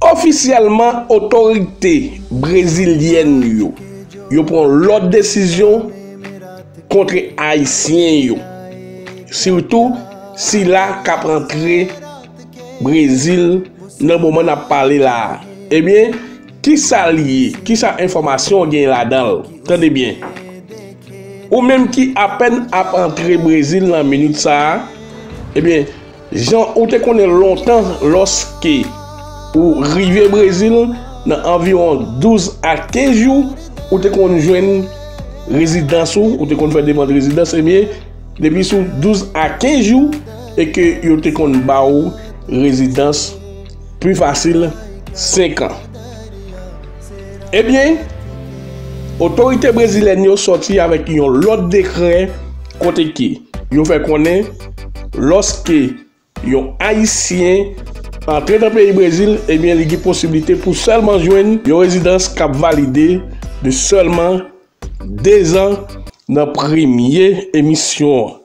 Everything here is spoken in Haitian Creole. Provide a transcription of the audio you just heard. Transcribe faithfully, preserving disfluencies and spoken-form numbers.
Ofisyèlman, otorite brezilyèn yo, yo pran lòt desizyon kont Ayisyen yo, sitou sila k ap antre Brezil nan moman n ap pale la a. Ebyen, kisa l ye? Kisa enfòmasyon w gen ladan l? Tande byen. Ou menm ki apèn ap antre Brezil nan minit sa a, ebyen, jan ou te konnen lontan, lòske ou rive Brezil, nan anviwon douz a kenz jou, ou te konn jwenn rezidans ou, ou te konn fè demann rezidans, ebyen, depi sou douz a kenz jou, e ke yo te konn ba w rezidans pi fasil senk an. Ebyen, otorite brezilyèn yo sòti avèk yon lòt dekrè kote ke yo fè konnen lòske yon Ayisyen antre nan peyi Brezil, ebyen, li gen posiblite pou sèlman jwenn yon rezidans k ap valide de sèlman dezan nan premye emisyon an.